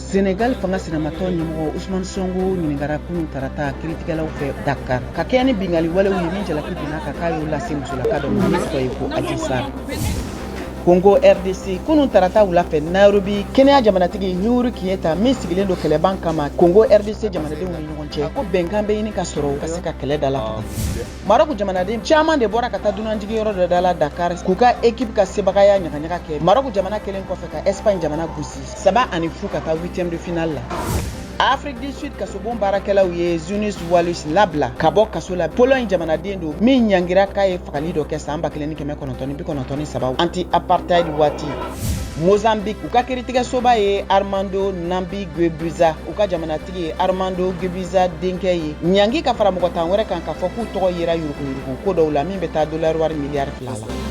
Senegal fanga sinamatɔn ɲɛmɔgɔ Usman Sonko ɲininkara kunun tarata kiritigɛlaw fɛ Dakar ka kɛɲɛ ni binkanni walew ye min jalaki binna kan k'a y'o lase musolaka dɔ ma min tɔgɔ ye ko Adji Sarr. Congo RDC, kunun tarata wula fɛ Nairobi, Kenya jamanatigi Uhuru Kenyatta min sigilen don kɛlɛban kama Congo RDC jamanadenw ni ɲɔgɔn cɛ, ko bɛnkan bɛ ɲini ka sɔrɔ ka se ka kɛlɛ da la. Maroc jamanaden caman de bɔra ka taa dunanjigiyɔrɔ dɔ da la Dakar k'u ka ekipe ka sebagaya ɲagaɲaga kɛ Maroc jamana kelen kɔfɛ ka Espagne jamana gosi 3-0 ka taa huitième de finale la. Afrique du Sud kasobon baarakɛlaw ye Zunis Walus labila ka bɔ kaso la. Pologne jamanaden don min ɲangira k'a ye fagali dɔ kɛ san 1993 anti-apartheid waati. Mozambique, u ka kiritigɛsoba ye Armando Nambi Guebuza, u ka jamanatigi ye Armando Guebuza denkɛ ye, ɲangi ka fara mɔgɔ 10 wɛrɛ kan k'a fɔ k'u tɔgɔ yera yuruguyurugu ko dɔw la min bɛ taa dolari wari miliyari 2 la.